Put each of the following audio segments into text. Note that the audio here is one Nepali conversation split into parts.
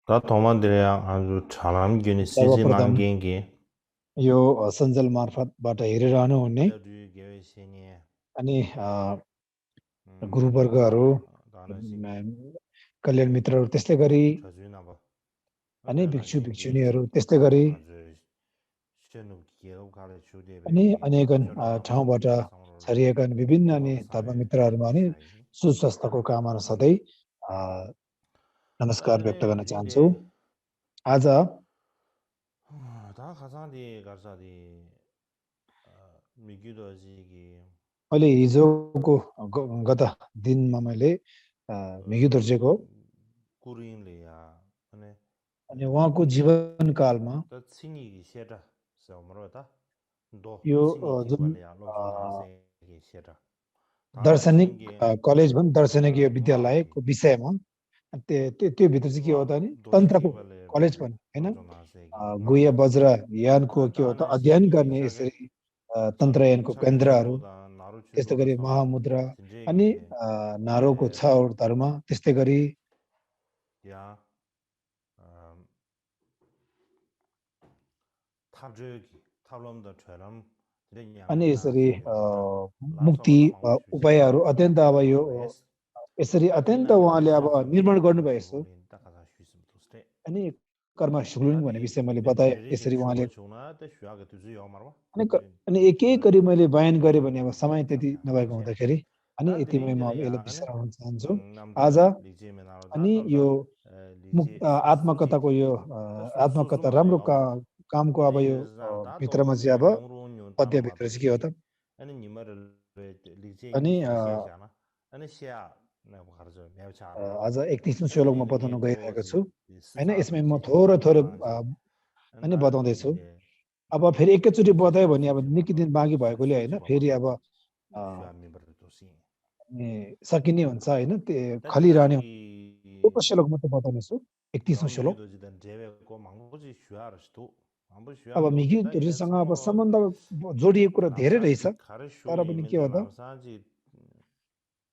다 도마들이랑 아주 잘함기는 सर्वप्रथम 시시망겐기 यो सञ्जाल मार्फतबाट हेरिरहनु हुने 샤르 게웨시니 अनि गुरुवर्गहरू 다나시기 कल्याण मित्रहरू त्यस्तै गरी 저주나봐 अनि 어때나 भिक्षु 겐기 भिक्षुणीहरू त्यस्तै गरी 아주 시enu 기업 가래 अनि 주데베기 अनेकन 저다 ठाउँबाट 상으로 छरिएका विभिन्न अनि धर्म 와사레 मित्रहरूमा अनि 사이 सुस्वास्थ्यको कामना सधैँ अ, नमस्कार व्यक्त 아니 गर्न चाहन्छु। 우리데 आज 다 가사디 가사디 미규도지기 मैले हिजोको गत दिनमा मैले मिग्यू दर्जेको 구린리야 अनि अनि उहाँको जीवनकालमा 더 친이기 싫다 서머로다 도 यो 친이 जुन 징벌이야 로초나세기 싫다 दार्शनिक 다나싱기 कलेज भन् दार्शनिक 와디 विद्यालयको विषयमा त्यो भित्र चाहिँ के हो त 와 भने तन्त्रको 도시기 벌레 कलेज पनि होइन 로초나세기 गुह्य वज्र यानको के हो त अध्ययन 다나시기 गर्ने 저게 यसरी 저기 तन्त्रयानको 저기 केन्द्रहरू 정보다 나로 त्यस्तै 주도다 गरी 상으로 महामुद्रा अनि 진재기 नारोको छ 제 धर्म त्यस्तै गरी 야 탑저기 탑롬더 처럼 अनि यसरी 드냐나세 로저 मुक्ति 라서바다 망고 주제베 उपायहरू अत्यन्त अब यो वेस यसरी अत्यन्त तादिनाले उहाँले अब रसियासो निर्माण गर्नुभयो यसो रसियाहोलिन ताकासा शुसम तुस्ते अनि कर्म सुगुलिङ भन्ने तादि विषय मैले बताएँ बेजेरिसिन यसरी उहाँले शुगो छुना त शुयाग तुजु यो मारवा अनि तुजु अनि एक एक शुयाग गरी मैले बयान गरेँ भने अब तुजु समय गिन त्यति ताफ्या नभएको तुसे हुँदाखेरि अनि ता यतिमै म अब दिरिंगले या यसलाई अनि विश्राम गर्न चाहन्छु। नामदा आज लिजे मेनारोदा अनि नामदा यो लिजे सुजे आत्मकथाको यो ता सुसु आत्मकथा सुमाले राम्रो लावा कामको अब अनि यो दा भित्रमा दोलोले चाहिँ अब न्युरो न्यु तानो पद्यभित्र चाहिँ के हो बादोसी त अनि निमर लिजे अनि इशु शेजाना अनि स्या न खर्च म्याउचारो आज 31औं अनि श्लोकमा लिने बताउन गइरहेको दोजी छु होइन। सिजा यसमा म लिजे थोरै थोरै माजे अनि अनि दा बताउँदैछु। लिजे अब फेरि एकैचोटि बतायो भने अब सुसु निकै दिन बाँकी भएकोले होइन फेरि अब अ, शुया मिबर दोसी सकिने हुन्छ होइन खलिरहने हुन्छ। 다디나기 एउटा श्लोक मात्रै बताउनेछु 31औं श्लोक। 남미기도지던 제외고 망고지 슈아르스도 아무 अब 슈아도 다이 मिग्युहरूसँग अब 상으로 सम्बन्ध जोडिएको कुरा धेरै रहेछ, 남사지 तर पनि के हो 가르쇼리면도 त 남사지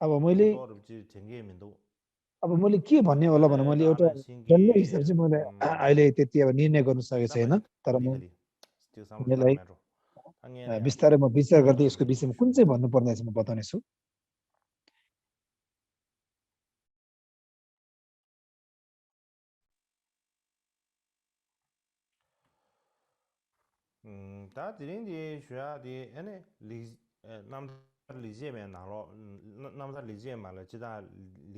अब मैले 도도르지 쟁게면도 के भन्ने होला भनेर 아래 मैले एउटा 다나 डल्लै 신기 हिसाब चाहिँ मैले अहिले त्यति अब निर्णय गर्न सकेको छैन, 다바디 तर म खली त्यो सामु यिनीहरूलाई तामेरो 당연히 बिस्तारै म विचार गर्दै यसको 슈야기 विषयमा कुन चाहिँ 슈도 भन्नुपर्ने चाहिँ म बताउनेछु। 다 드린디 슈야디 에네 리 남 리제면 나로 남자 리제 말에 지다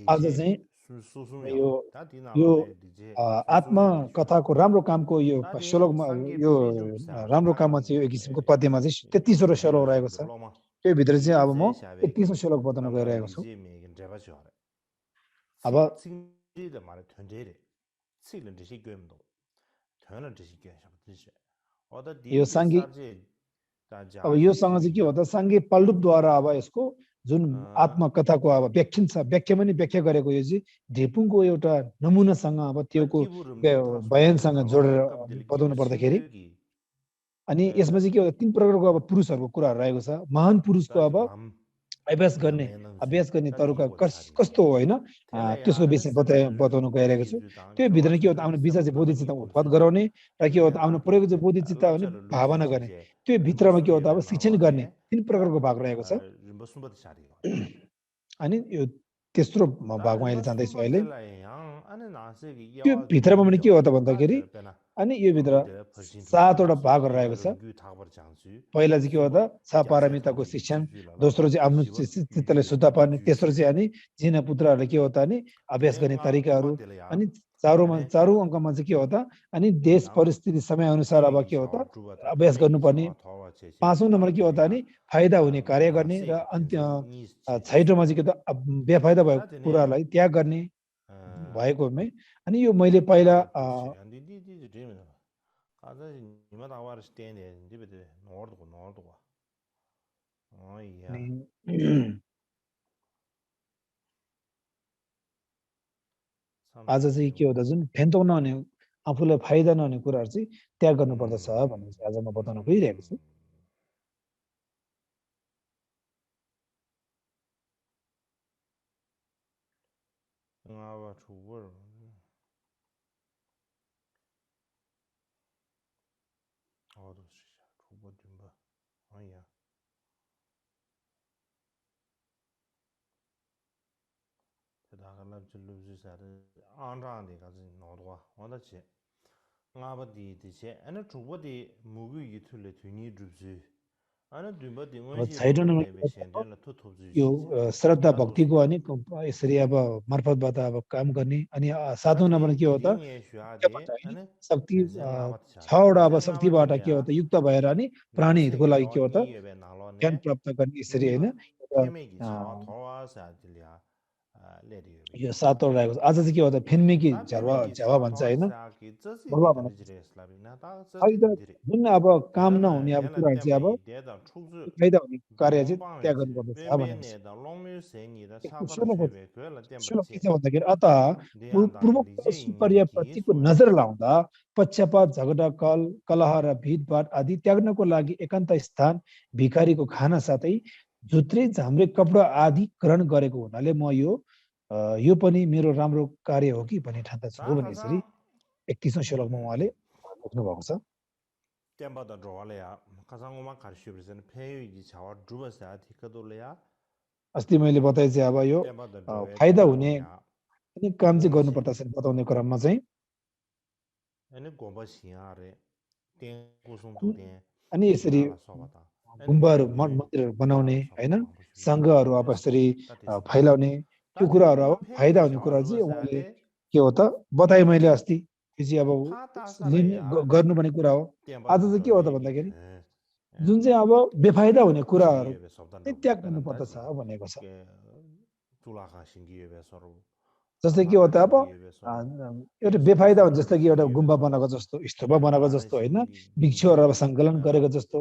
आज 리제 चाहिँ 수수요 यो 다 यो 디나로데 리제 수수지 리슈 आत्मकथाको राम्रो कामको यो 다디 श्लोकमा 상게 यो 비좀 사지 राम्रो काममा चाहिँ यो 21औं पद्यमा चाहिँ 33वटा श्लोक 미규도 रहेको छ। 샤블로마 त्यो भित्र चाहिँ अब म 리제 31औं 샤베기 श्लोक बताउन 남자 गइरहेको छु। 리제 메긴 제바죠 अब 칭칭지의 말에 던제래 칭은 드시 괴임도 전은 드시 괴셔 드시 어다 यो 디디 साङ्गी 사제 다 अब योसँग 자지 चाहिँ के हो त साङ्गे पल्डुपद्वारा अब यसको जुन आत्मकथाको अब व्याख्या पनि व्याख्या गरेको यो चाहिँ ढिपुङको एउटा नमुनासँग अब 다 त्योको 기부름도 다 소소지 बयानसँग जोडेर 달로마 까비들 बताउनु 기부 पर्दाखेरि 칭괴기 अनि यसमा चाहिँ के हो तिन प्रकारको अब पुरुषहरूको कुराहरू रहेको छ। महान पुरुषको अब 다디 람 अभ्यास गर्ने 다 तरिका 디고 차리지 कस्तो हो होइन त्यसको 텔레야 विषय 아네스나 बताउनु गइरहेको छु। 리기주 당 त्यो भित्र के हो त आफ्नो विचार चाहिँ 저와서 बोधिचित्त 니 उत्पाद 고주 गराउने र के हो त आफ्नो 야 प्रयोग चाहिँ बोधिचित्त भने 라저를 भावना गर्ने 루시지제 त्यो भित्रमा के हो त 림버스리에 अब शिक्षण गर्ने 나로와데 तिन प्रकारको भाग रहेको छ। 림버스버디 차리요 अनि यो तेस्रो 다 भागमा अहिले जाँदैछु अहिले। 림버스버디라 양 안에 나서기 त्यो 야와 भित्रमा पनि के हो 링기죠 त भन्दाखेरि 아저르 पेना अनि यो भित्र 링기데 퍼진 두지 7वटा भागहरू 나서기 रहेको छ। 여름 규 타버 장수 पहिला चाहिँ के हो 수버 त छ 자세 पारमिताको 통지 शिक्षण, 지주라라 दोस्रो चाहिँ आफ्नो 시버 चित्तले शुद्ध 유유 पार्ने, तेस्रो 주주 चाहिँ अनि जिना पुत्रहरूले के हो त अनि अभ्यास गर्ने 대응아 तरिकाहरू, 고마들이야 अनि 아니 चारौँ अङ्कमा चाहिँ के हो त अनि देश 양 परिस्थिति समय अनुसार अब 세기 के हो त 샤워 주바다 अभ्यास 세기 गर्नुपर्ने। 샤워 더와 제시 5औं नम्बर के हो त अनि 다들이야 फाइदा हुने कार्य गर्ने र 나세기 अन्त्य 텐제 니 제시 6औँमा चाहिँ के त बेफाइदा भएको 다들이야 कुरालाई त्याग गर्ने 어 भएकोमै अनि यो मैले पहिला 다가 도시 안디디디 되면 가자 니마 나와르 스테네 디베데 노르고 어이야 अनि आज चाहिँ के हो त जुन फेन्ताउन नहुने आफूलाई फाइदा नहुने कुराहरू चाहिँ त्याग गर्नुपर्दछ भन्ने चाहिँ आज म बताउन गइरहेको छु। 응아와 주벌 yeah. 다가라 줄루지사를 안라한데 가지 노도와 원다지 나바디 디체 아니 주버디 무구 유튜브에 튜니 줍지 아니 듀버디 अब 원시 छैटौँ 로그에 नम्बर 베센델라 토토브지 यो 시체 श्रद्धा भक्तिको अनि यसरी अब मार्फतबाट अब काम गर्ने अनि सातौँ नम्बर के हो त 디링에 슈아데 아니 शक्ति 젠젠 나바차 छवटा अब 젠젠 शक्तिबाट के हो 나바딜이야 त युक्त भएर अनि प्राणी हितको लागि के हो त 니세요 나로네 ज्ञान प्राप्त गर्ने यसरी होइन 케메기 एउटा, 차 토와사딜이야 레디요 यो सातवटा रहेको छ। आज चाहिँ के हो त फेन्मेकी झ्यावा झ्यावा भन्छ होइन बलुवा भन्छ। अहिले त जुन अब काम नहुने अब कुराहरू चाहिँ अब फाइदा हुने कार्य चाहिँ त्याग गर्नुपर्दछ भनेको छ। शुलो के छ भन्दाखेरि अत पूर्वोक्त सुपर्याप्रतिको नजर लाउँदा पक्षपात झगडा कलह र भिडभाड आदि त्याग्नको लागि एकान्त स्थान भिखारीको खाना साथै झुत्रे झाम्रे कपडा आदि ग्रहण गरेको हुनाले म यो पनि मेरो राम्रो कार्य हो कि भन्ने ठान्दछु हो भने यसरी 31औं श्लोकमा उहाँले लेख्नु भएको छ। 템바다 droalea 가상고만 가르치브르는 페이지 자와 주버사 티카돌레야 अस्ति मैले बताए चाहिँ अब यो फाइदा हुने अनि काम चाहिँ गर्नुपर्दछ बताउने क्रममा चाहिँ अनि गोबसियारे टेंगुसुङते अनि यसरी गुम्बाहरू मठ मन्दिरहरू बनाउने होइन सङ्घहरू अब यसरी फैलाउने त्यो कुराहरू अब फाइदा हुने कुरा चाहिँ उहाँले के हो त बताए मैले अस्ति यो चाहिँ अब गर्नुपर्ने कुरा हो। आज चाहिँ के हो त भन्दाखेरि जुन चाहिँ अब बेफाइदा हुने कुराहरू चाहिँ त्याग गर्नुपर्दछ भनेको छ। जस्तै के हो त अब एउटा बेफाइदा हुन्छ जस्तो कि एउटा गुम्बा बनाएको जस्तो स्तूप बनाएको जस्तो होइन भिक्षुहरू अब सङ्कलन गरेको जस्तो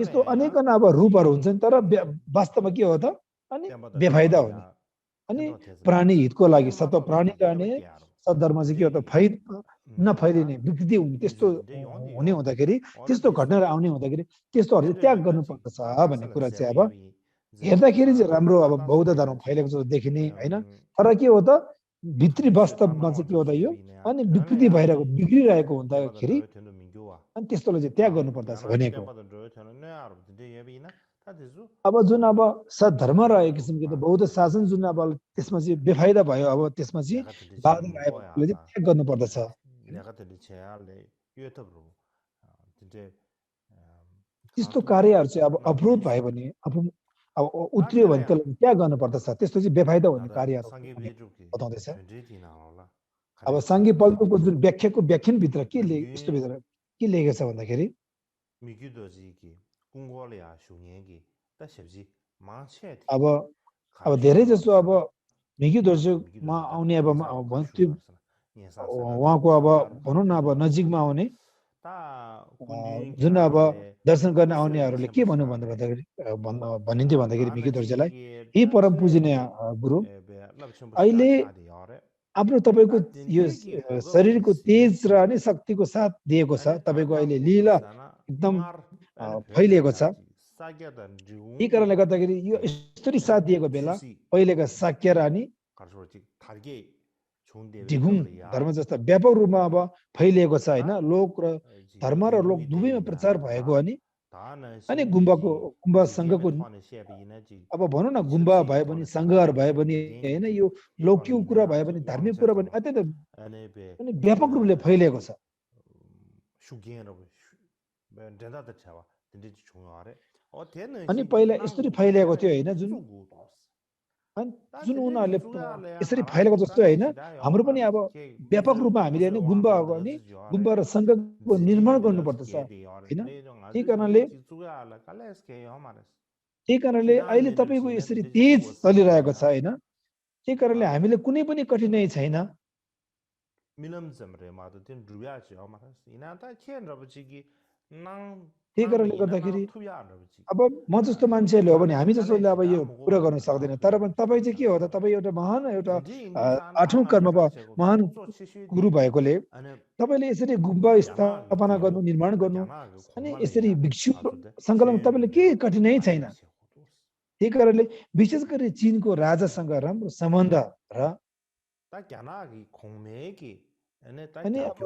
यस्तो अनेकन अब रूपहरू हुन्छन् तर वास्तवमा के हो त अनि बेफाइदा हुने अनि प्राणी हितको लागि सत्व प्राणी गर्ने सद्धर्म चाहिँ के हो त नफैलिने विकृति हुने त्यस्तो हुने हुँदाखेरि त्यस्तो घटनाहरू आउने हुँदाखेरि त्यस्तोहरू चाहिँ त्याग गर्नुपर्दछ भन्ने कुरा चाहिँ अब हेर्दाखेरि चाहिँ राम्रो अब बौद्ध धर्म फैलेको जस्तो देखिने होइन तर के हो त भित्री वास्तवमा चाहिँ के हो त यो अनि विकृति भइरहेको बिग्रिरहेको हुँदाखेरि अनि त्यस्तोलाई चाहिँ त्याग गर्नुपर्दछ भनेको। अब जुन अब सद्धर्म रहेको किसिमको त बौद्ध शासन जुन अब त्यसमा चाहिँ बेफाइदा भयो अब त्यसमा चाहिँ बाधा आएकोले चाहिँ त्याग गर्नुपर्दछ। त्यस्तो कार्यहरू चाहिँ अब अवरोध भयो भने अब उत्रियो भने त्यसलाई त्याग गर्नुपर्दछ। त्यस्तो चाहिँ बेफाइदा हुने कार्यहरू बताउँदैछ। अब साङ्गे पल्टोको जुन व्याख्याको व्याख्यानभित्र के यस्तो भित्र के लेखेको छ भन्दाखेरि अब धेरै जसो अब मिगी दोर्जेमा आउने अब उहाँको अब भनौँ न अब नजिकमा आउने जुन अब दर्शन गर्न आउनेहरूले के भन्नु भन्दाखेरि भनिन्थ्यो भन्दाखेरि मिगी दोर्जेलाई यी परम पूजनीय गुरु अहिले आफ्नो तपाईँको यो शरीरको तेज र अनि शक्तिको साथ दिएको छ। तपाईँको अहिले लीला एकदम फैलिएको छ। यही कारणले गर्दाखेरि यो यस्तरी साथ दिएको बेला पहिलेका शाक्य र अनि ढिगुङ धर्म जस्ता व्यापक रूपमा अब फैलिएको छ होइन लोक र धर्म र लोक दुवैमा प्रचार भएको अनि गुम्बा सङ्घको अब भनौँ न गुम्बा भयो भने सङ्घहरू भयो भने होइन यो लौकिक कुरा भयो भने धार्मिक कुरा भने अत्यन्त अनि व्यापक रूपले फैलिएको छ। अनि पहिला यस्तरी फैलिएको थियो होइन जुन उनीहरूले यसरी फैलिएको जस्तो होइन हाम्रो पनि अब व्यापक रूपमा हामीले नि गुम्बा र सङ्घको निर्माण गर्नुपर्दछ होइन। त्यही कारणले अहिले तपाईँको यसरी तेज चलिरहेको छ होइन। त्यही कारणले हामीले कुनै पनि कठिनाइ छैन। त्यही कारणले गर्दाखेरि अब म जस्तो मान्छेहरूले हो भने हामी जस्तोले अब यो पुरा गर्न सक्दैन। तर पनि तपाईँ चाहिँ के हो त तपाईँ एउटा महान एउटा 8औं कर्म महान गुरु भएकोले तपाईँले यसरी गुम्बा स्थापना गर्नु निर्माण गर्नु अनि यसरी भिक्षु सङ्कलन तपाईँले केही कठिनाइ छैन। त्यही कारणले विशेष गरी चीनको राजासँग राम्रो सम्बन्ध र अनि अब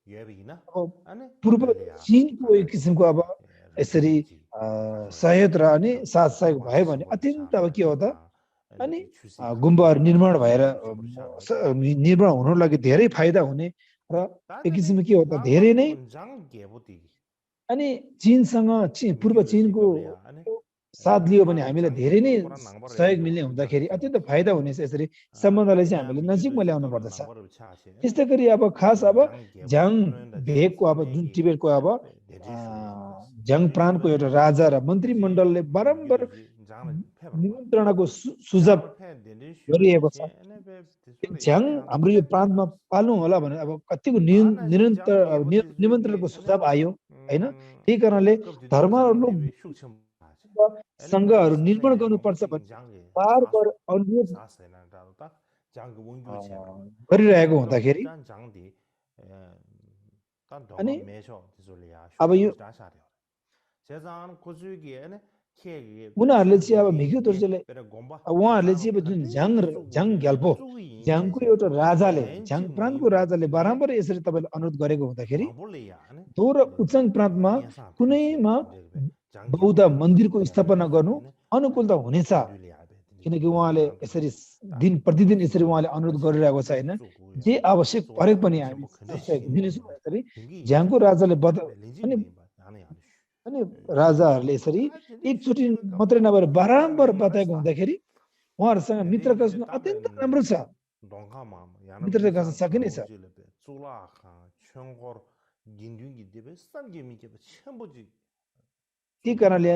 예비나 अब 아니 पूर्व 벨리아 चीनको एक किसिमको अब यसरी 레지지 सहायता र अनि साथ सहयोग भयो भने अत्यन्त अब के हो त अनि गुम्बाहरू निर्माण भएर निर्माण हुनु लागि धेरै फाइदा हुने र एक किसिमको के हो त धेरै नै अनि चीनसँग पूर्व चीनको साथ लियो भने हामीलाई धेरै नै सहयोग मिल्ने हुँदाखेरि अत्यन्त फाइदा हुनेछ यसरी सम्बन्धलाई चाहिँ हामीले नजिकमा ल्याउनु पर्दछ त्यस्तै गरी अब खास अब झाङ भेगको अब जुन टिबेटको अब झाङ प्रान्तको एउटा राजा र मन्त्रीमण्डलले बारम्बार निमन्त्रणाको सुझाव गरिएको छ झ्याङ हाम्रो यो प्रान्तमा पाल्नु होला भने अब कतिको निरन्तर निमन्त्रणको सुझाव आयो हैन त्यही कारणले धर्महरू सङ्घहरू निर्माण गर्नुपर्छ भन्ने बार अनुरोध गरिरहेको हुँदाखेरि अनि अब यो उनीहरूले चाहिँ अब मिग्यु दोर्जेले उहाँहरूले चाहिँ अब जुन झाङ ग्याल्पो झाङको एउटा राजाले झाङ प्रान्तको राजाले बारम्बार यसरी तपाईँले अनुरोध गरेको हुँदाखेरि दोहोरो उचाङ प्रान्तमा कुनैमा बौद्ध मन्दिरको स्थापना गर्नु अनुकूलता हुनेछ किनकि उहाँले यसरी दिन प्रतिदिन यसरी उहाँले अनुरोध गरिरहेको छ होइन जे आवश्यक परे पनि हामी दिनेछौँ यसरी झ्याङको राजाले अनि राजाहरूले यसरी एकचोटि मात्रै नभएर बारम्बार बताएको हुँदाखेरि उहाँहरूसँग मित्र गाँच्नु अत्यन्त राम्रो छ मित्रता गाँच्न सकिनेछ त्यही कारणले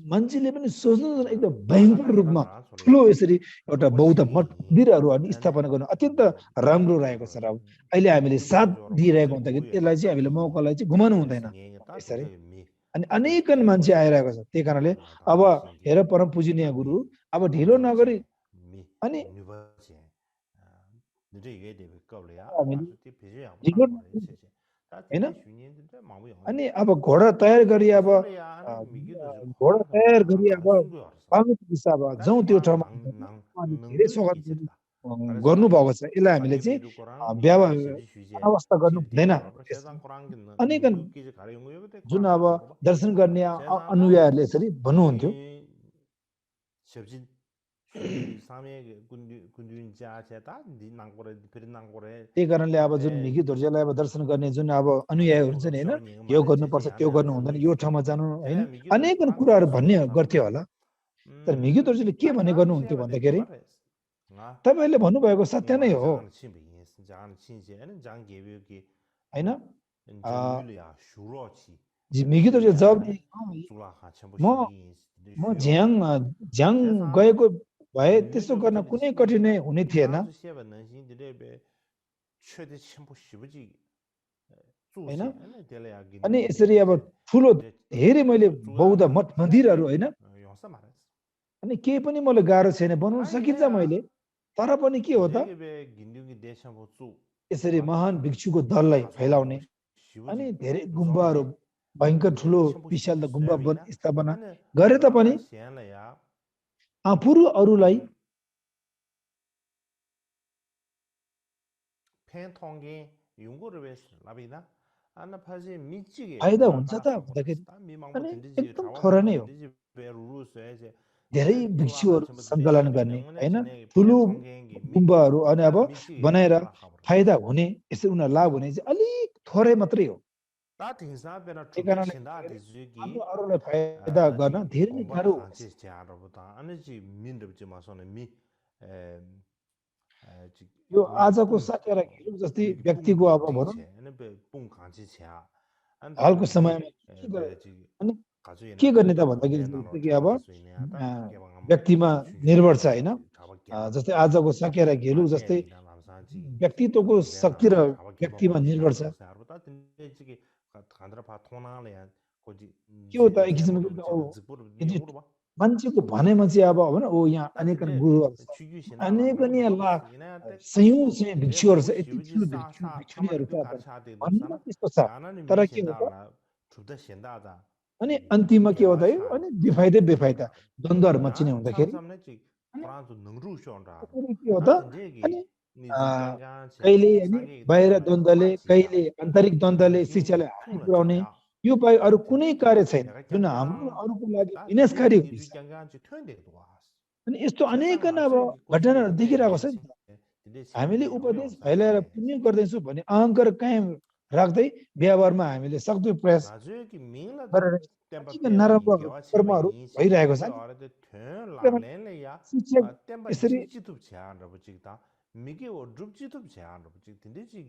मान्छेले पनि सोच्नु एकदम भयङ्कर रूपमा ठुलो यसरी एउटा बौद्ध मन्दिरहरू अनि स्थापना गर्नु अत्यन्त राम्रो रहेको छ र अहिले हामीले साथ दिइरहेको हुँदाखेरि त्यसलाई चाहिँ हामीले मौकालाई चाहिँ घुमाउनु हुँदैन यसरी अनि अनेकन मान्छे आइरहेको छ त्यही कारणले अब हेर परम पूजनीय गुरु अब ढिलो नगरी अनि हैन अनि अब घोडा तयार गरी अब पार्नुको दिशा अब जाउँ त्यो ठाउँमा धेरै स्वागत गर्नुभएको छ यसलाई हामीले चाहिँ अवस्था गर्नु हुँदैन अनेकन जुन अब दर्शन गर्ने अनुयायीहरूले यसरी भन्नुहुन्थ्यो त्यही कारणले अब जुन मिग्यु दोर्जेलाई अब दर्शन गर्ने जुन अब अनुयायी हुन्छ नि होइन यो गर्नुपर्छ त्यो गर्नु हुँदैन यो ठाउँमा जानु होइन अनेकन कुराहरू भन्ने गर्थ्यो होला तर मिग्यु दोर्जेले के भन्ने गर्नुहुन्थ्यो भन्दाखेरि तपाईँले भन्नुभएको सत्य नै हो होइन मिग्यु दोर्जे जब म झ्याङ गएको भए त्यसो गर्न कुनै कठिनाइ हुने थिएन होइन अनि यसरी अब ठुलो धेरै मैले बौद्ध मठ मन्दिरहरू होइन अनि केही पनि मलाई गाह्रो छैन बनाउन सकिन्छ मैले तर पनि के हो त यसरी महान भिक्षुको दललाई फैलाउने अनि धेरै गुम्बाहरू भयङ्कर ठुलो विशाल गुम्बा स्थापना गरे तापनि आफूहरू अरूलाई फाइदा हुन्छ त भन्दाखेरि अनि एकदम थोरै नै हो धेरै भिक्षुहरू सङ्कलन गर्ने होइन ठुलो गुम्बाहरू अनि अब बनाएर फाइदा हुने यसरी उनीहरू लाभ हुने चाहिँ अलिक थोरै मात्रै हो त्यही कारणले अरूलाई फाइदा गर्न धेरै नै गाह्रो यो आजको साकेर घेलु जस्तै व्यक्तिको अब भनौँ हालको समयमा के गर्ने त भन्दाखेरि जस्तै कि अब व्यक्तिमा निर्भर छ होइन जस्तै आजको साकेर घेलु जस्तै व्यक्तित्वको शक्ति र व्यक्तिमा निर्भर छ के हो त एक किसिमको मान्छेको भनाइमा चाहिँ अब होइन ओ यहाँ अनेकन गुरुहरू छ अनेकन यहाँ सयौँ भिक्षुहरू छ यति ठुलो भिक्षुनीहरू छ भन्नुमा त्यस्तो छ तर के हो त अनि अन्तिममा के हो त अनि बेफाइदा द्वन्द्वहरू मचिने हुँदाखेरि के हो त अनि कहिले अनि बाहिर द्वन्द्वले कहिले आन्तरिक द्वन्द्वले शिक्षालाई हानि पुर्याउने यो बाहेक अरू कुनै कार्य छैन जुन हाम्रो अरूको लागि विनाशकारी हुनेछ अनि यस्तो अनेकन अब घटनाहरू देखिरहेको छ नि त हामीले उपदेश फैलाएर पुण्य गर्दैछौँ भने अहङ्कार कायम राख्दै व्यवहारमा हामीले सक्दो प्रयास गरेर नराम्रो कर्महरू भइरहेको छ शिक्षक यसरी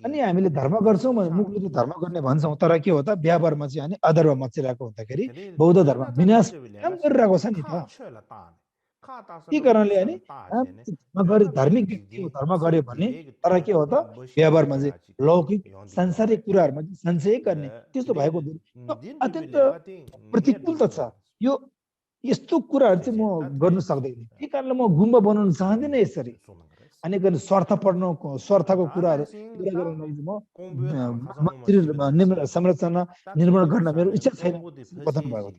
अनि हामीले धर्म गर्छौँ मुखले धर्म गर्ने भन्छौँ तर के हो त व्यवहारमा चाहिँ अनि अधर्म मचिरहेको हुँदाखेरि बौद्ध धर्म विनाश काम गरिरहेको छ नि त के कारणले अनि धार्मिक व्यक्तिको धर्म गर्यो भने तर के हो त व्यवहारमा चाहिँ लौकिक सांसारिक कुराहरूमा चाहिँ सञ्चय गर्ने त्यस्तो भएको अत्यन्त प्रतिकूल त छ यो यस्तो कुराहरू चाहिँ म गर्नु सक्दैन त्यही कारणले म गुम्बा बनाउन चाहदिनँ यसरी अनेक स्वार्थको कुराहरू संरचना निर्माण गर्न मेरो इच्छा छैन बताउनु भएको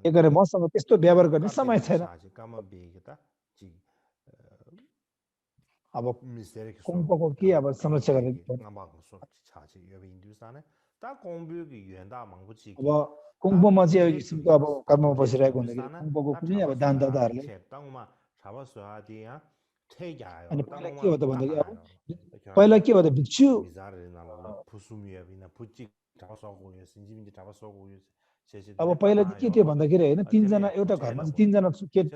त्यही कारण मसँग त्यस्तो व्यवहार गर्ने समय छैन अब कोङपोको के अब संरक्षण गर्ने अब कोङपोमा चाहिँ एक किसिमको अब कर्ममा बसिरहेको हुँदाखेरि कोङपोको कुनै अब दान दाताहरूले अनि पहिला के हो त भन्दाखेरि अब पहिला के हो त भिक्षु अब पहिला चाहिँ के थियो भन्दाखेरि होइन तीनजना एउटा घरमा चाहिँ तीनजना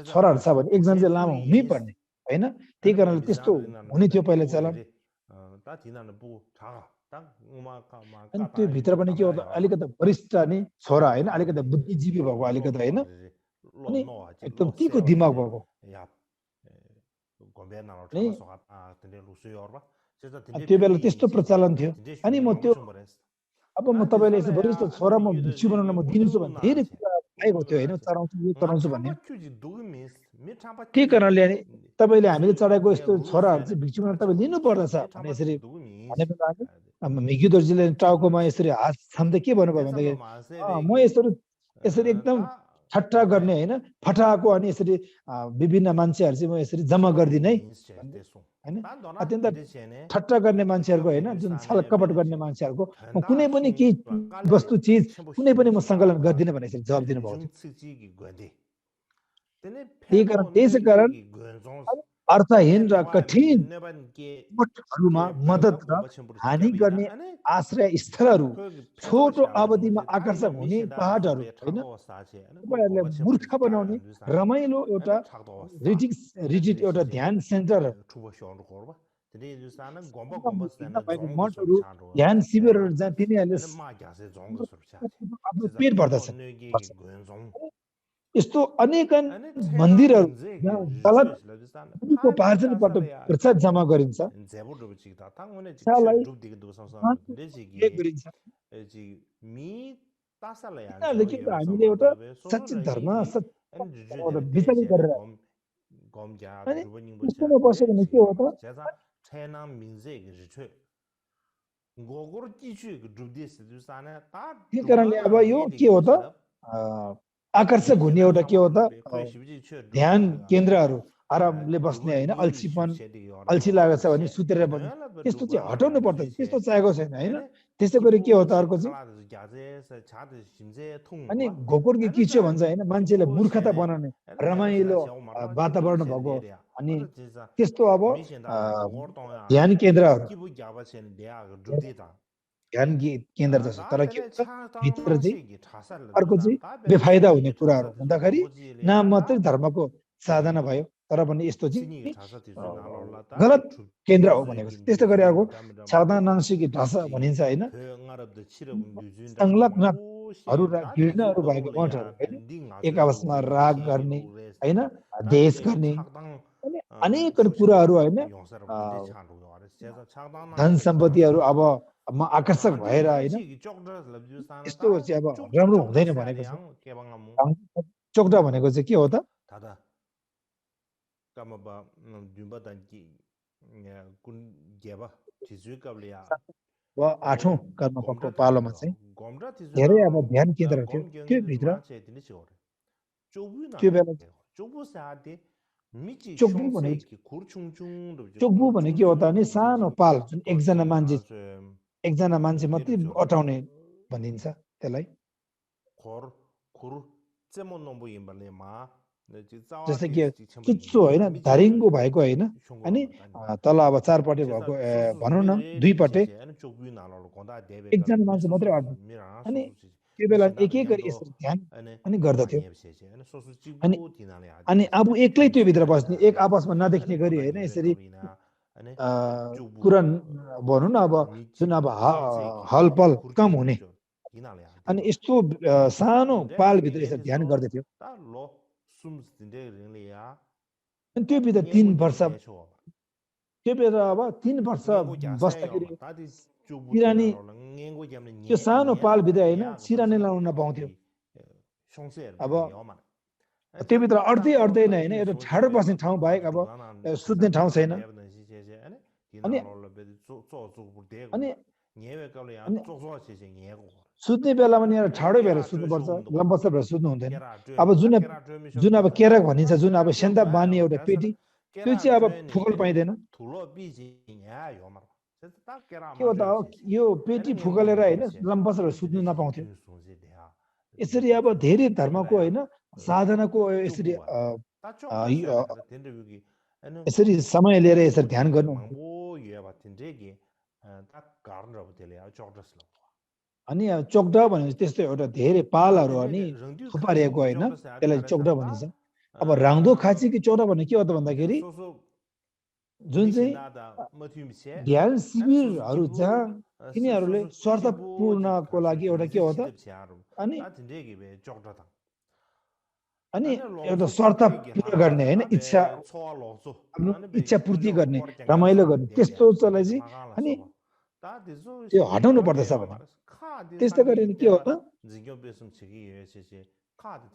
छोराहरू छ भने एकजना चाहिँ लामो हुनै पर्ने होइन त्यही कारणले त्यस्तो हुने थियो पहिला चलन अनि त्यो भित्र पनि के हो त अलिकति वरिष्ठ नि छोरा होइन अलिकति बुद्धिजीवी भएको अलिकति होइन अनि एकदम के को दिमाग भएको त्यो बेला त्यस्तो प्रचलन थियो अनि म त्यो अब म तपाईँले यसो वरिष्ठ छोरा म भिक्षु बनाउन म दिन्छु भने धेरै कुरा आएको थियो होइन चढाउँछु यो चढाउँछु भन्ने त्यही कारणले अनि तपाईँले हामीले चढाएको यस्तो छोराहरू चाहिँ भिक्षु बनाउन तपाईँ लिनु पर्दछ भने यसरी भने बेला मिगी दर्जीले टाउकोमा यसरी हात थाम्दै के भन्नुभयो भन्दाखेरि म यसरी एकदम ठट्टा गर्ने होइन फटाएको अनि यसरी विभिन्न मान्छेहरू चाहिँ म यसरी जम्मा गरिदिने होइन अत्यन्त ठट्टा गर्ने मान्छेहरूको होइन जुन छल कपट गर्ने मान्छेहरूको म कुनै पनि केही वस्तु चिज कुनै पनि म सङ्कलन गर्दिनँ भने यसरी जवाब दिनुभएको थियो त्यसै कारण अर्थहीन र कठिन मठहरूमा मद्दत र हानि गर्ने आश्रय स्थलहरू छोटो अवधिमा आकर्षक हुने पहाडहरू होइन तपाईँहरूले मूर्ख बनाउने रमाइलो एउटा रिट्रिट एउटा ध्यान सेन्टर मठहरू ध्यान शिविरहरू जहाँ तिनीहरूले आफ्नो पेट भर्दछ यस्तो अनेकन मन्दिरहरू गलत उपार्जनबाट पैसा जम्मा गरिन्छ हामीले एउटा सच्चित धर्म विचार गरेर बस्यो भने के हो त त्यही कारणले अब यो के हो त आकर्षक हुने एउटा के हो त ध्यान केन्द्रहरू आरामले बस्ने होइन अल्छी लागेको छ भने सुतेर बस्ने त्यस्तो चाहिँ हटाउनु पर्छ त्यस्तो चाहेको छैन होइन त्यसै गरी के हो त अर्को चाहिँ अनि घोकुर्की किच्यो भन्छ होइन मान्छेले मूर्खता बनाउने रमाइलो वातावरण भएको अनि त्यस्तो अब ध्यान केन्द्रहरू ध्यान केन्द्र जस्तो तर के हुन्छ भित्र चाहिँ अर्को चाहिँ बेफाइदा हुने कुराहरू हुँदाखेरि नाम मात्रै धर्मको साधना भयो तर पनि यस्तो चाहिँ गलत केन्द्र हो भनेको त्यस्तो गरी अब छादानांशिकी ढाँचा भनिन्छ होइन संलग्नहरू र घृणाहरू भएको मठहरू होइन एक आपसमा राग गर्ने होइन देश गर्ने अनेक कुराहरू होइन धन सम्पत्तिहरू अब म आकर्षक भएर होइन यस्तो चाहिँ अब राम्रो हुँदैन भनेको छ चोक्टा भनेको चाहिँ के हो त आठौं कर्मको पालोमा चाहिँ धेरै अब ध्यान केन्द्र थियो त्यो भित्र त्यो बेला चोकबु भने के हो त नि सानो पाल जुन एकजना मान्छे मात्रै अटाउने भनिन्छ त्यसलाई जस्तै कि चुच्चो होइन धारिङ्गो भएको होइन अनि तल अब चारपट्टि भएको भनौँ न दुईपट्टि एकजना मान्छे मात्रै अट्ने अनि त्यो बेला एक गरी यसरी ध्यान अनि गर्दथ्यो अनि आफू एक्लै त्यो भित्र बस्ने एक आपसमा नदेख्ने गरी होइन यसरी कुरा भनौँ न अब जुन अब हलपल कम हुने अनि यस्तो सानो पालभित्र यसरी ध्यान गर्दथ्यो अनि त्यो भित्र 3 वर्ष त्यो बेला अब 3 वर्ष बस्दाखेरि सिरानी त्यो सानो पालभित्र होइन सिरानी लाउन नपाउँथ्यो अब त्यो भित्र अड्दै नै होइन एउटा ठाडो बस्ने ठाउँ बाहेक अब सुत्ने ठाउँ छैन अनि सुत्ने बेलामा नि एउटा ठाडो भएर सुत्नुपर्छ लम्बस भएर सुत्नु हुँदैन अब जुन अब केरक भनिन्छ जुन अब सेन्ता बानी एउटा पेटी त्यो चाहिँ अब फुकल पाइँदैन के हो त यो पेटी फुकलेर होइन लम्बस भएर सुत्नु नपाउँथ्यो यसरी अब धेरै धर्मको होइन साधनाको यसरी समय लिएर यसरी ध्यान गर्नु अनि चोक्डा भनेपछि त्यस्तो एउटा धेरै पालहरू अनि थुपारिएको होइन त्यसलाई चोक्डा भनिन्छ अब राङ्दो खाची कि चौडा भन्ने के हो त भन्दाखेरि जुन चाहिँ ध्यान शिविरहरू जहाँ तिनीहरूले स्वार्थ पूर्णको लागि एउटा के हो त अनि एउटा स्वार्थ पूर्ण गर्ने होइन इच्छा पूर्ति गर्ने रमाइलो गर्ने त्यस्तो चलाई चाहिँ अनि त्यो हटाउनु पर्दछ भने त्यस्तो गरे के हो त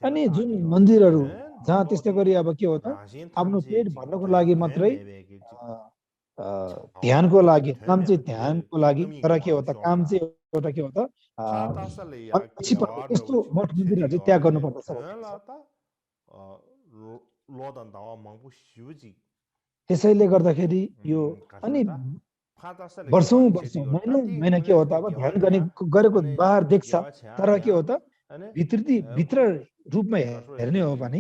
अनि जुन मन्दिरहरू जहाँ त्यस्तो गरी अब के हो त आफ्नो पेट भर्नको लागि मात्रै ध्यानको लागि काम चाहिँ ध्यानको लागि तर के हो त काम चाहिँ एउटा के हो त यस्तो मठ मन्दिरहरू चाहिँ त्याग गर्नुपर्दछ त्यसैले गर्दाखेरि यो अनि वर्षौं महिना के हो त अब ध्यान गरेको बाहिर देख्छ तर के हो त भित्र रूपमा हेर्ने हो भने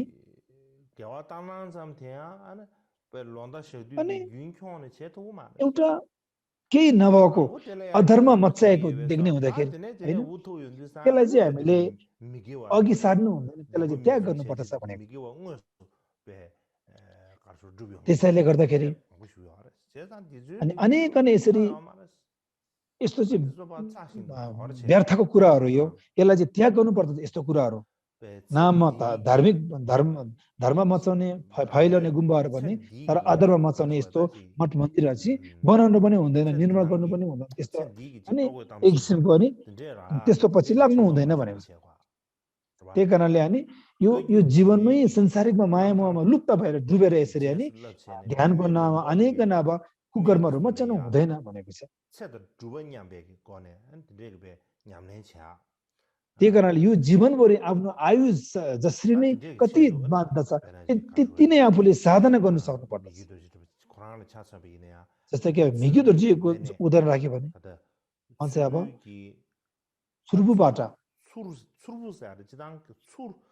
एउटा केही नभएको अधर्म मच्चाएको देख्ने हुँदाखेरि त्यसलाई चाहिँ हामीले अघि सार्नु हुँदैन त्यसलाई चाहिँ त्याग गर्नुपर्दछ भनेको त्यसैले गर्दाखेरि अनि अनेक यसरी यस्तो चाहिँ व्यर्थको कुराहरू यो यसलाई चाहिँ त्याग गर्नुपर्छ यस्तो कुराहरू नाममा धार्मिक धर्म मचाउने फैलाउने गुम्बाहरू भन्ने तर अधर्म मचाउने यस्तो मठ मन्दिरहरू चाहिँ बनाउनु पनि हुँदैन निर्माण गर्नु पनि हुँदैन त्यस्तो अनि एक किसिमको अनि त्यस्तो पछि लाग्नु हुँदैन भनेको छ त्यही कारणले अनि यो जीवनमै संसारिकमा माया मोहमा लुप्त भएर डुबेर यसरी अनि ध्यानको नाममा अनेक अब कुकर्महरू मचाउनु हुँदैन भनेको छ त्यही कारणले यो जीवनभरि आफ्नो आयु जसरी नै कति बाँच्दछ त्यति नै आफूले साधना गर्नु सक्नु पर्दछ जस्तै कि मिग्युदोर्जीको उदाहरण राख्यो भने मान्छे अब सुर्बुबाट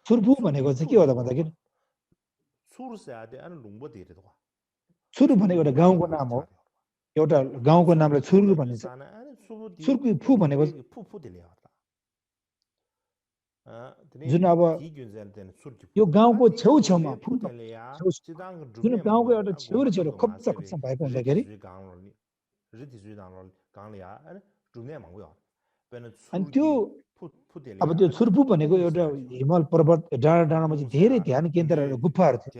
सुर्बु भनेको चाहिँ के हो त भन्दाखेरि सुरु भनेको एउटा गाउँको नाम हो एउटा गाउँको नामलाई सुरु भनिन्छ सुर्कु फु भनेको जुन अब यो गाउँको छेउछेउमा जुन गाउँको एउटा छेउछेउ खप्चा भएको हुँदाखेरि अनि त्यो अब त्यो सुर्फु भनेको एउटा हिमाल पर्वत डाँडा डाँडामा चाहिँ धेरै ध्यान केन्द्रहरू गुफाहरू थियो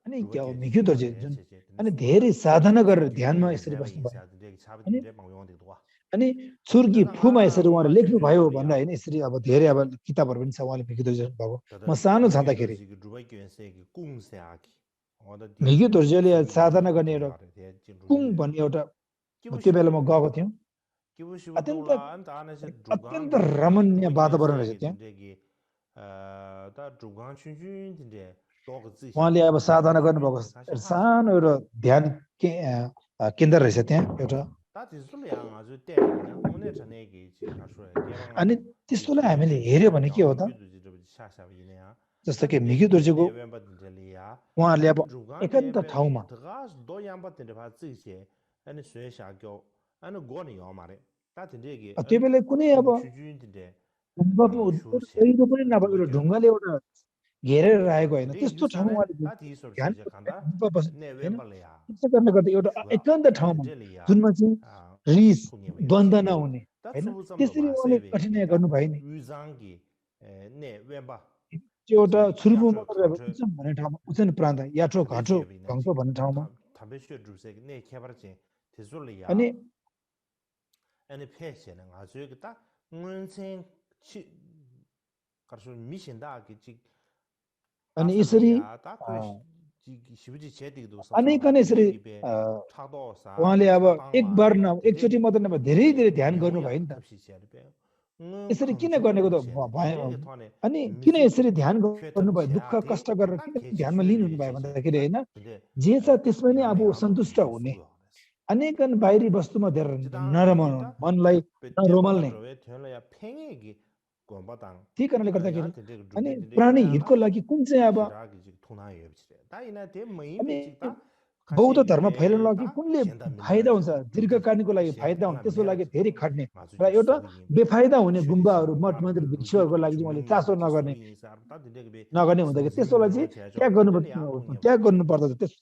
अनि मिग्युदोर्जी जुन अनि धेरै साधना गरेर ध्यानमा यसरी बस्नुभयो अनि सुर्की फुमा यसरी उहाँले लेख्नुभयो भनेर होइन यसरी अब धेरै अब किताबहरू पनि छ उहाँले मिग्युदोर्जी भएको म सानो छँदाखेरि मिग्युदोर्जीले साधना गर्ने एउटा कुङ भन्ने एउटा त्यो बेला म गएको थिएँ अत्यन्त रमणीय वातावरण रहेछ त्यहाँ 다 중간 춘춘인데 또그 उहाँले अब साधना गर्नुभएको सानो एउटा ध्यान केन्द्र रहेछ त्यहाँ एउटा अनि त्यस्तोलाई हामीले हेर्यो भने के हो त जस्तो कि मिगी दोर्जेको उहाँहरूले अब एकान्त ठाउँमा त्यो बेला कुनै अब पहिरो पनि नभएको एउटा ढुङ्गाले एउटा घेरेर राखेको होइन त्यस्तो ठाउँमा ध्यान त्यसो कारणले गर्दा एउटा एकान्त ठाउँमा जुनमा चाहिँ रिस द्वन्द नहुने होइन त्यसरी उहाँले कठिनाइ गर्नु भयो नि त्यो एउटा छुर्पु मात्र उचन भन्ने ठाउँमा उचन प्रान्त याट्रो घाटो घङ्टो भन्ने ठाउँमा अनि अनि यसरी अनेक यसरी उहाँले अब एक बार न एकचोटि मात्र नभए धेरै धेरै ध्यान गर्नुभयो नि त यसरी किन गर्नेको त भयो अनि किन यसरी ध्यान गर्नुभयो दुःख कष्ट गरेर किन ध्यानमा लिनुहुनु भयो भन्दाखेरि होइन जे छ त्यसमै नै अब सन्तुष्ट हुने अनेकन बाहिरी वस्तुमा धेरै नरमाउनु मनलाई नरोमाल्ने त्यही कारणले गर्दाखेरि अनि प्राणी हितको लागि कुन चाहिँ अब अनि बौद्ध धर्म फैलाउन लागि कुनले फाइदा हुन्छ दीर्घकालीनको लागि फाइदा हुन्छ त्यसको लागि धेरै खट्ने र एउटा बेफाइदा हुने गुम्बाहरू मठ मन्दिर भिक्षुहरूको लागि चाहिँ उहाँले चासो नगर्ने हुँदाखेरि त्यसलाई चाहिँ त्याग गर्नुपर्दछ त्यस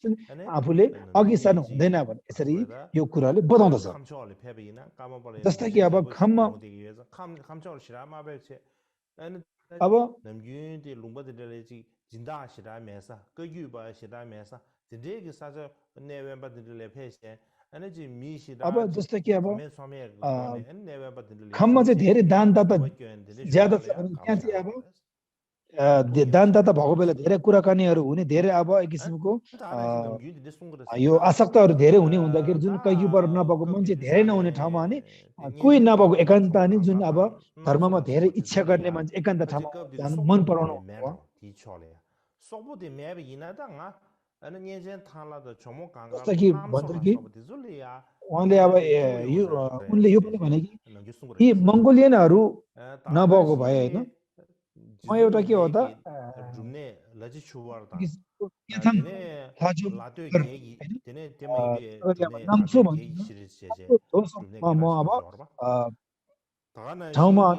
आफूले अघि सार्नु हुँदैन भने यसरी यो कुराले बताउँदछ जस्तै कि अब अब अब जस्तो कि अब खम्मा चाहिँ धेरै दानदाता ज्यादा छ भने त्यहाँ चाहिँ अब दानदाता भएको बेला धेरै कुराकानीहरू हुने धेरै अब एक किसिमको यो आसक्तहरू धेरै हुने हुँदाखेरि जुन कैयुबर नभएको मान्छे धेरै नहुने ठाउँमा अनि कोही नभएको एकान्त अनि जुन अब धर्ममा धेरै इच्छा गर्ने मान्छे एकान्त ठाउँमा जानु मन पराउनु जस्तो कि भन्छ कि उहाँले अब यो उनले यो पनि भने कि यी मङ्गोलियनहरू नभएको भए होइन म एउटा के हो त म अब ठाउँमा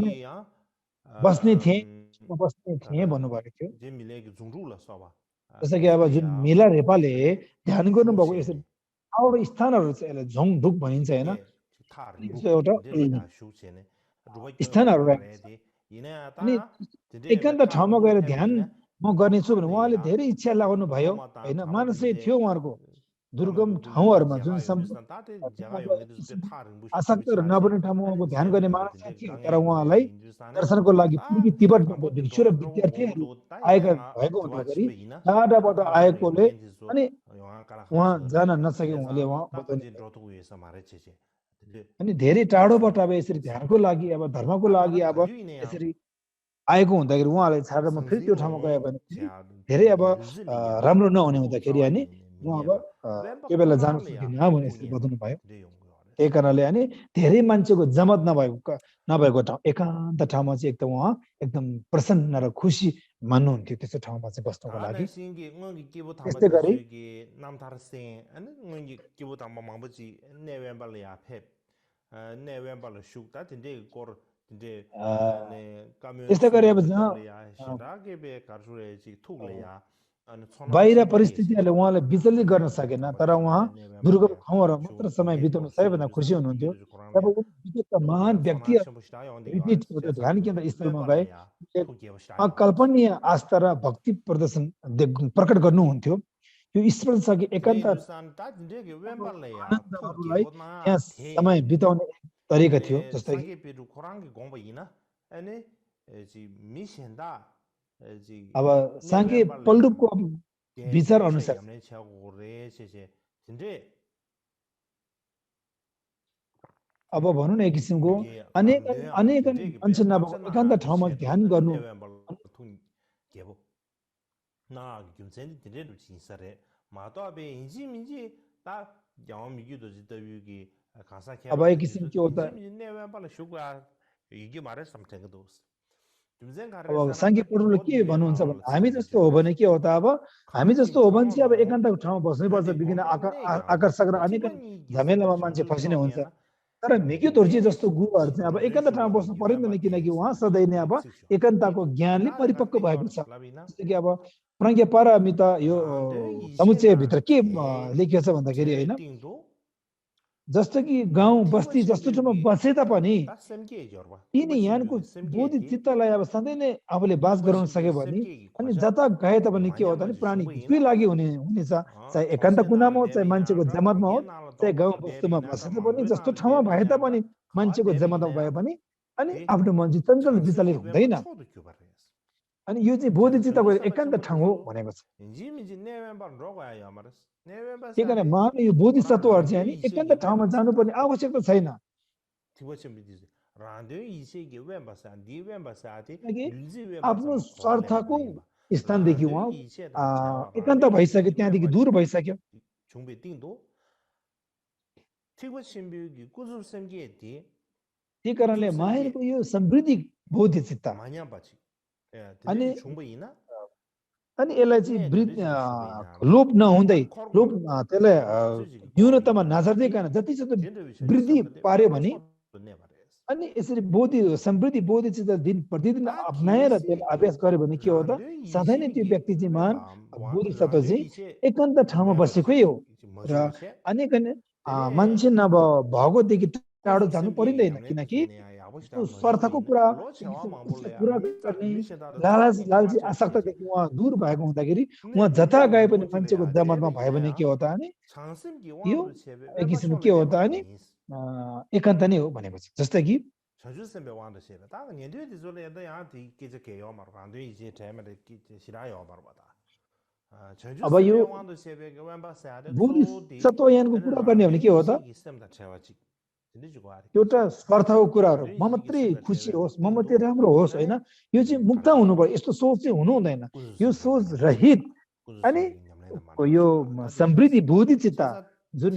बस्ने थिएँ भन्नुभएको थियो जस्तो कि अब जुन मेला रेपाले ध्यान गर्नुभएको यसरी एउटा स्थानहरू छ यसलाई झोङढुक भनिन्छ होइन एउटा स्थानहरू अनि एकान्त ठाउँमा गएर ध्यान म गर्नेछु भने उहाँले धेरै इच्छा लगाउनु भयो होइन मानसिक थियो उहाँहरूको दुर्गम ठाउँहरूमा जुन आसक्तहरू नबन्ने ठाउँमा उहाँको ध्यान गर्ने मानसिक थियो तर उहाँलाई दर्शनको लागि पूर्वी तिब्बतबाट भिक्षु र विद्यार्थीहरू आएका भएको हुँदाखेरि टाढाबाट आएकोले अनि उहाँ जान नसके उहाँले अनि धेरै टाढोबाट अब यसरी ध्यानको लागि अब धर्मको लागि अब यसरी आएको हुँदाखेरि उहाँलाई छाडेर म फेरि त्यो ठाउँमा गयो भने धेरै अब राम्रो नहुने हुँदाखेरि अनि उहाँ अब त्यो बेला जानु सकिन्न भने यसरी बताउनु भयो त्यही कारणले अनि धेरै मान्छेको जमत नभएको ठाउँ एकान्त ठाउँमा चाहिँ एकदम उहाँ एकदम प्रसन्न र खुसी मान्नुहुन्थ्यो त्यस्तो ठाउँमा चाहिँ बस्नको लागि त्यस्तै गरी त्यस्तै गरी अब बाहिर परिस्थितिहरूले उहाँलाई विचलित गर्न सकेन तर उहाँ दुर्गम ठाउँहरूमा मात्र समय बिताउनु सबैभन्दा खुसी हुनुहुन्थ्यो जब विगतका महान व्यक्तिहरू ध्यान केन्द्र स्थलमा गए अकल्पनीय आस्था र भक्ति प्रदर्शन प्रकट गर्नुहुन्थ्यो यो स्मरण छ कि एकान्त आनन्दहरूलाई त्यहाँ समय बिताउने तरिका थियो जस्तै अब सांख्य पल्डुपको विचार अनुसार अब भनौँ न एक किसिमको अनेक मान्छे नभएको एकान्त ठाउँमा ध्यान गर्नु 나 김선이 들려도 진짜래. 마도아베 인지민지 다 영미기도 지도 여기 가사 अब एक 개발도 किस्म 지도 के होता है 인지민지 내외 발라 쇼가 이게 말을 삼탱도 김선 अब 가르 사람 सांख्य 같은 पढ्नुले 거 के 뒤에 भन्नुहुन्छ भने 방을 हामी 칠지 जस्तो हो भने के हो त अब हामी 강지 जस्तो हो भने चाहिँ अब 탕로 एकान्तको ठाउँमा बस्नुपर्छ 근데 विभिन्न 고민은 내게 आकर्षक र अनेक 티바니 기세다 झमेलामा मान्छे 정주 फसिने हुन्छ 처음이야 तर मिग्यो दोर्जी 내내 जस्तो गुरुहरू चाहिँ अब 런던 एकान्त ठाउँमा 슈가 बस्नु पर्दैन 유엔바 किनकि उहाँ 케이스 सधैँ नै अब 릭스쇼 एकान्तको ज्ञानले 나랑 परिपक्व 같은 भएको 거 छ 슬라비나 जस्तो कि अब प्रज्ञा पारमिता यो 란데 समुच्चयभित्र 이세나 के 대 लेखिएको छ भन्दाखेरि होइन 제띵도 जस्तो कि गाउँ 티버 बस्ती जस्तो ठाउँमा 신비기 बसे तापनि 다 샘게 저봐 यिनी 티버 यहाँको 신비기 बोधि 샘게디 चित्तलाई अब सधैँ नै आफूले बास 티버 गराउन 신비기 सक्यो भने 샘게기 अनि 과자 जता गए तापनि के हो त भने 마냥바지 प्राणी भित्रै 슈보이나 लागि हुनेछ चाहे एकान्त कुनामा हो चाहे 고센나라 मान्छेको 데비나가 जमातमा हो 고겐나라 चाहे गाउँ 도 बस्तीमा 데비나가 बसे तापनि जस्तो 망고나라 ठाउँमा भए तापनि 데비나가 가 मान्छेको जमातमा भए 데비나야 पनि अनि 데 आफ्नो मन चाहिँ चञ्चल विचलित 장심기 हुँदैन 웬바 초도 교바레스 अनि यो चाहिँ बोधि चित्तको एकान्त ठाउँ हो भनेको छ 인지민지 내 웬바 로가야 말았어 내 웬바 त्यही कारण 사데 महान यो बोधिसत्वहरू चाहिँ 란데 अनि एकान्त 이세기 ठाउँमा 웬바 जानुपर्ने आवश्यकता छैन 티버치미디 란데 이세기 웬바 사디 웬바 사디 किनकि 율지 웬바 आफ्नो 사 स्वार्थको स्थानदेखि 란데 उहाँ 이세다 एकान्त भइसक्यो त्यहाँदेखि दूर भइसक्यो 중배 띵도 티버치미기 꾸줍 샘게디 त्यही कारणले मायाको यो समृद्धि बोधि चित्त 마냥 바치 예 अनि 근데 중배이나 अनि यसलाई चाहिँ 네, वृद्धि 그래서 सुविधा लोप नहुँदै खर्ब लोप त्यसलाई जुजी न्यूनतामा नझर्दैकन जति सक्दो वृद्धि पार्यो भने अनि यसरी बोधि समृद्धि बोधि चित्त दिन प्रतिदिन अप्नाएर त्यसलाई अभ्यास गर्यो भने के हो त सधैँ नै त्यो व्यक्ति चाहिँ महान बोधिसत्व चाहिँ एकान्त ठाउँमा बसेकै हो र अनेक मान्छे नभ भगवतदेखि टाढो जानु परिँदैन किनकि त्यो स्वार्थको कुरा पुरा गर्ने लालची आसक्तदेखि उहाँ दूर भएको हुँदाखेरि उहाँ जता गए पनि मान्छेको जमातमा भयो भने के हो त अनि यो एक किसिमको के हो त अनि एकान्त नै हो भनेको छ जस्तै कि 저주쌤에 왕도 시라 다 년도에 저래 야 되게 개요 말 안돼 이제 재면에 시라요 말보다 अब यो 저주쌤에 왕도 시베게 완바사데 बोधिसत्व यानको कुरा गर्ने हो भने के हो त सिस्टम त छेवाची एउटा स्वार्थको कुराहरू म मात्रै खुसी होस् म मात्रै राम्रो होस् होइन यो चाहिँ मुक्त हुनु पर्यो यस्तो सोच चाहिँ हुनु हुँदैन यो सोच रहित अनि यो समृद्धि बोधि चित्त जुन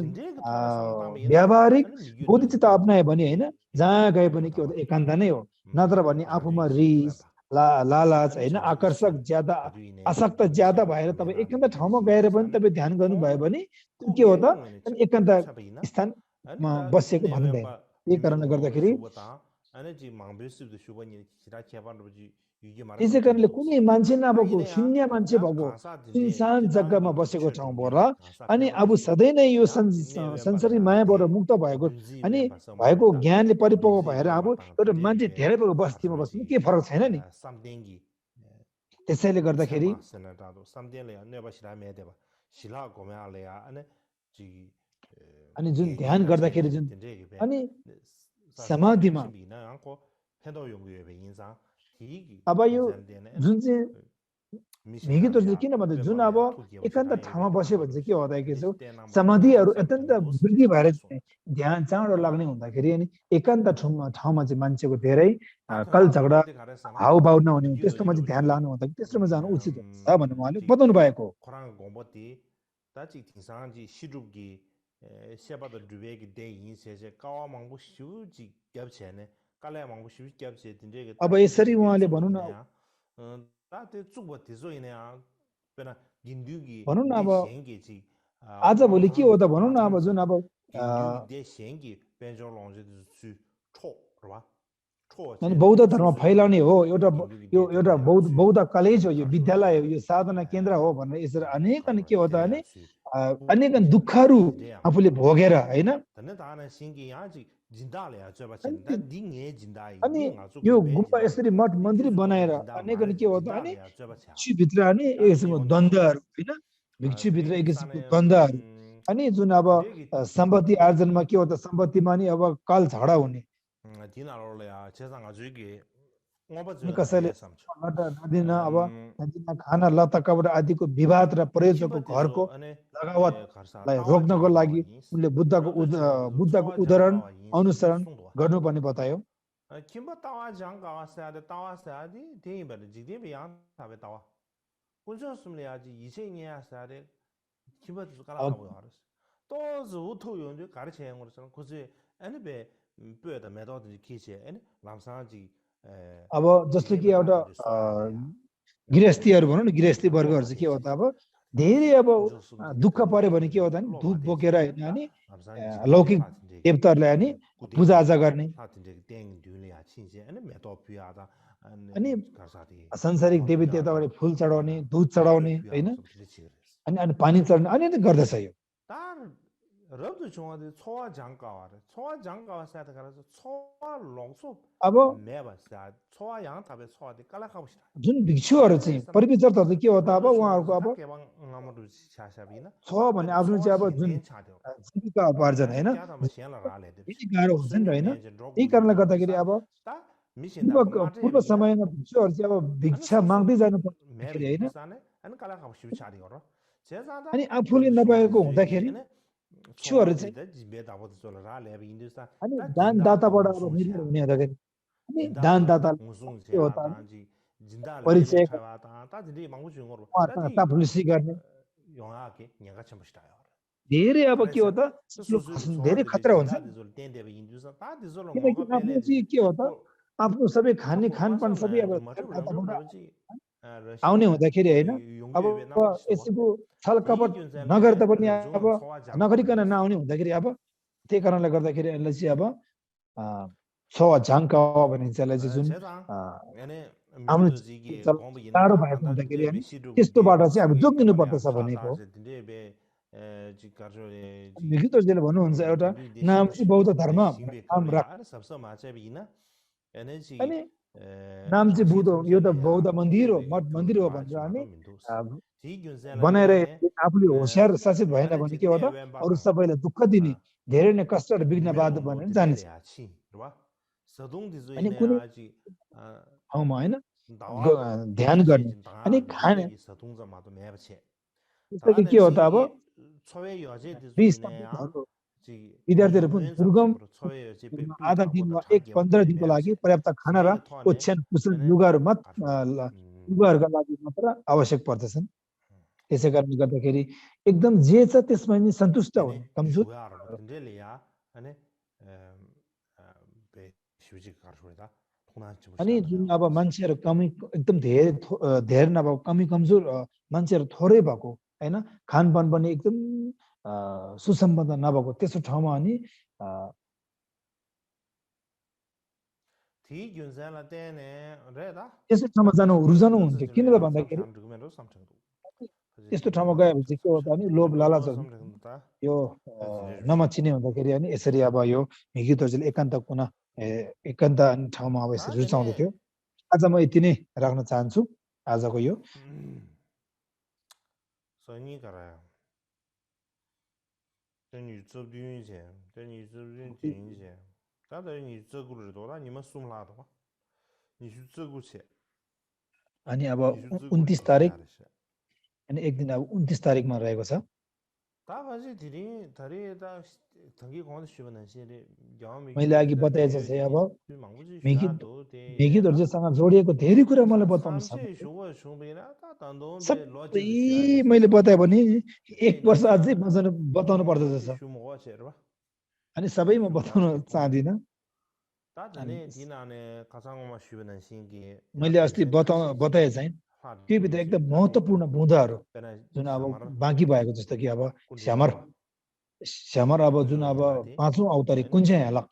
व्यावहारिक बोधि चित्त अप्नायो भने होइन जहाँ गए पनि के हो एकान्त नै हो नत्र भने आफूमा रिस लालच होइन आकर्षक ज्यादा आसक्त ज्यादा भएर तपाईँ एकान्त ठाउँमा गएर पनि तपाईँ ध्यान गर्नुभयो भने के हो त एकान्त स्थानमा बसेको भन्दैन त्यही कारणले गर्दाखेरि त्यसै कारणले कुनै मान्छे नभएको शून्य मान्छे भएको सुनसान जग्गामा बसेको ठाउँ होला अनि अब सधैँ नै यो संसारी मायाबाट मुक्त भएको अनि भएको ज्ञानले परिपक्व भएर अब एउटा मान्छे धेरै भएको बस्तीमा बस्नु के फरक छैन नि त्यसैले गर्दाखेरि अनि जुन ध्यान गर्दाखेरि जुन अनि समाधिमा अब यो जुन चाहिँ मिगी त किन भन्दा जुन अब एकान्त ठाउँमा बस्यो भने चाहिँ के हो त समाधिहरू अत्यन्त वृद्धि भएर ध्यान चाँडो लाग्ने हुँदाखेरि अनि एकान्त ठाउँमा चाहिँ मान्छेको धेरै कल झगडा हाउभाउ नहुने त्यस्तोमा चाहिँ ध्यान लाग्नु हुँदा त्यस्तोमा जानु उचित हुन्छ भन्ने उहाँले बताउनु भएको अब यसरी उहाँले भनौँ न भनौँ न अब आजभोलि के हो त भनौँ न अब जुन अब बौद्ध धर्म फैलाउने हो एउटा बौद्ध कलेज हो यो विद्यालय हो यो साधना केन्द्र हो भनेर यसरी अनेक के हो त भने अनेक दुःखहरू आफूले भोगेर होइन अनि यो गुम्बा यसरी मठ मन्दिर बनाएर अनेक के हो त अनि भित्र अनि एक किसिमको द्वन्द्वहरू होइन भिक्षुभित्र एक किसिमको द्वन्द्वहरू अनि जुन अब सम्पत्ति आर्जनमा के हो त सम्पत्तिमा नि अब काल झगडा हुने कसैले नदिन अब खाना लत्ता कपडा आदिको विवाद र प्रयोजनको घरको लगावतलाई रोक्नको लागि उनले बुद्धको उदाहरण अनुसरण गर्नुपर्ने बतायो 군소스물이야지 2000년 살에 기본적으로 अब 깔아가고 알았어. 또 저부터 연주 가르치는 거라서 그지 애니베 뼈다 매도든지 기체 애니 남상지 अब जस्तो कि गिरेमा एउटा तातिले सोहाले गृहस्थीहरू भनौँ न गृहस्थी वर्गहरू चाहिँ के हो त अब धेरै अब 군소 숨지 दुःख 그 पर्यो भने के हो त नि धुप 로바데 बोकेर होइन 다 अनि 남상 지게 लौकिक 사진데 देवताहरूलाई अनि 구데기 पूजाआजा गर्ने 사진데 땡 듀리아 친제 अनि मेतो पियादा अनि अनि घरसाथी सांसारिक देवी देवताहरूलाई फुल चढाउने दुध चढाउने होइन अनि अनि पानी चढाउने अनि अनि गर्दछ यो तार रब्दु जोंवा데 초와 장가와래 초와 장가와 사다 가서 초와 롱소 अब 매바사 초와 양탑에 초와데 깔라가고 싶다 जुन भिक्षुहरू चाहिँ परिविचरहरू चाहिँ के हो त अब उहाँहरूको अब के방 ngamaru छाछाबिना छ भने आफ्नो चाहिँ अब जुन जीविका उपार्जन होइन यति गाह्रो हुन्छ नि त होइन त्यही कारणले गर्दाखेरि अब पूर्व समयमा भिक्षुहरू चाहिँ अब भिक्षा माग्दै जानु पर्दाखेरि होइन अनि आफूले नपाएको हुँदाखेरि भिक्षुहरू चाहिँ अनि दानदाताबाट अब निर्भर हुने हुँदाखेरि अनि दानदाता के हो त परिचय ताफुलिसी गर्ने धेरै अब के हो त धेरै खतरा हुन्छ किनकि आफ्नो चाहिँ के हो त आफ्नो सबै खाने खानपान सबै अब आउने हुँदाखेरि होइन अब यसको छलकपट नगर्दा पनि अब नगरिकन नआउने हुँदाखेरि अब त्यही कारणले गर्दाखेरि यसलाई चाहिँ अब छ झाङ्का भनिन्छ यसलाई चाहिँ जुन आफ्नो टाढो भएको हुँदाखेरि अनि त्यस्तोबाट चाहिँ अब जोगिनु पर्दछ भनेको भिखुतोजीले भन्नुहुन्छ एउटा नाम चाहिँ बौद्ध धर्म अनि नाम चाहिँ बुद्ध हो यो त बौद्ध मन्दिर हो मठ मन्दिर हो भनेर हामी बनाएर आफूले होसियार सचेत भएन भने के हो त अरू सबैलाई दुःख दिने धेरै नै कष्ट र विघ्न बाध भनेर जानेछ अनि कुनै ठाउँमा होइन ध्यान गर्ने अनि खाने जस्तो कि के हो त अब विद्यार्थीहरू पनि दुर्गम आधा दिनमा 15 दिनको लागि पर्याप्त खाना र ओछ्यान कुशन लुगाहरूका लागि मात्र आवश्यक पर्दछन् त्यसै कारणले गर्दाखेरि एकदम जे छ त्यसमा नि सन्तुष्ट हुने कमजोर अनि जुन अब मान्छेहरू कमी एकदम धेरै नभएको कमी कमजोर मान्छेहरू थोरै भएको हैन खानपान पनि एकदम सुसम्बद्ध नभएको त्यसो ठाउँमा अनि त्यस्तो ठाउँमा जानु रुचाउनु हुन्थ्यो किन त भन्दाखेरि त्यस्तो ठाउँमा गएपछि के हो त अनि लोभ लालचहरू यो नमचिने हुँदाखेरि अनि यसरी अब यो भिखुतोजीले एकान्त कुना एकान्त ठाउँमा अब यसरी रुचाउँदथ्यो आज म यति नै राख्न चाहन्छु आजको यो अनि अब 29 तारिक अनि एक दिन अब 29 तारिकमा रहेको छ मैले अघि बताए चाहिँ अब भिखुतोजीसँग जोडिएको धेरै कुरा मलाई बताउनु छ सबै मैले बताएँ भने 1 वर्ष अझै बताउनु पर्छ जस्तो अनि सबै म बताउन चाहदिनँ मैले अस्ति बताए चाहिँ त्यो भित्र एकदम महत्त्वपूर्ण बुँदाहरू जुन अब बाँकी भएको जस्तो कि अब श्यामर अब जुन अब 5औं अवतारी कुञ्जे ह्यालक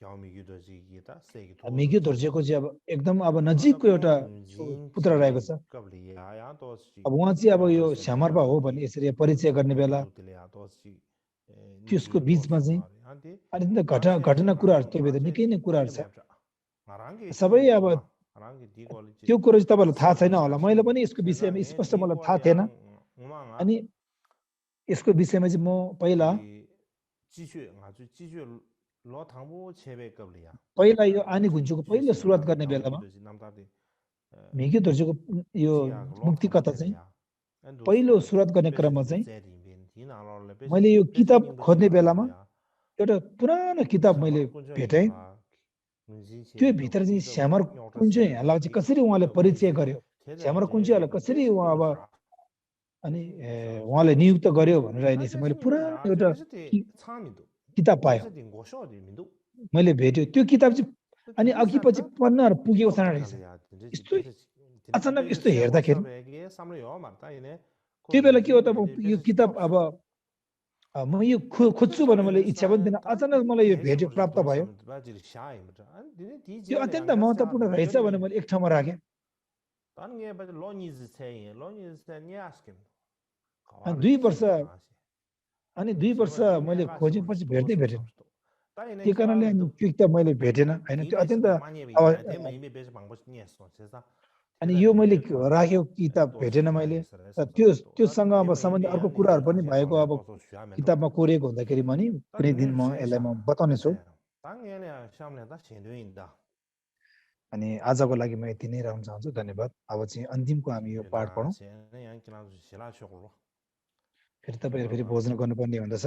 भिखुतोजीको चाहिँ अब एकदम अब नजिकको एउटा पुत्र रहेको छ अब उहाँ चाहिँ अब यो श्यामर्पा हो भने यसरी परिचय गर्ने बेला त्यसको बीचमा चाहिँ अनि घटना कुराहरू त्यो भित्र निकै नै कुराहरू छ सबै अब त्यो कुरो चाहिँ तपाईहरुलाई थाहा छैन होला मैले पनि यसको विषयमा स्पष्ट मलाई थाहा थिएन अनि यसको विषयमा चाहिँ म पहिला यो आनी घुन्चुको पहिलो सुरुवात गर्ने बेलामा भिखुतोजीको यो मुक्ति कथा चाहिँ पहिलो सुरुवात गर्ने क्रममा चाहिँ मैले यो किताब खोज्ने बेलामा एउटा पुरानो किताब मैले भेटेँ त्यो भित्र चाहिँ श्यामर कुञ्जे ह्यालक चाहिँ कसरी उहाँले परिचय गर्यो श्यामर कुञ्जेलाई कसरी उहाँ अब अनि उहाँले नियुक्त गर्यो भनेर अहिले चाहिँ मैले पुरा एउटा किताब पायो मैले भेट्यो त्यो किताब चाहिँ अनि अघि पछि पन्नाहरु पुगेको छैन रहेछ यस्तो अचानक यस्तो हेर्दाखेरि त्यो बेला के हो त यो किताब अब म यो खोज्छु भने मैले इच्छा पनि थिएन अचानक मलाई यो भेट्यो प्राप्त भयो यो अत्यन्त महत्त्वपूर्ण रहेछ भने मैले एक ठाउँमा राखेँ अनि 2 वर्ष मैले खोजेपछि भेट्दै भेटेन त्यो कारणले त्यो किताब मैले भेटेन हैन त्यो अत्यन्त अनि यो मैले राखेको किताब भेटेन मैले त्योसँग अब सम्बन्धित अर्को कुराहरु पनि भएको अब किताबमा कोरिएको हुँदाखेरि पनि कुनै दिन म यसलाई म बताउने छु अनि आजको लागि म यति नै राख्न चाहन्छु धन्यवाद अब चाहिँ अन्तिमको हामी यो पाठ पढौं फेरि तपाईहरु फेरि भोजन गर्नुपर्ने हुँदछ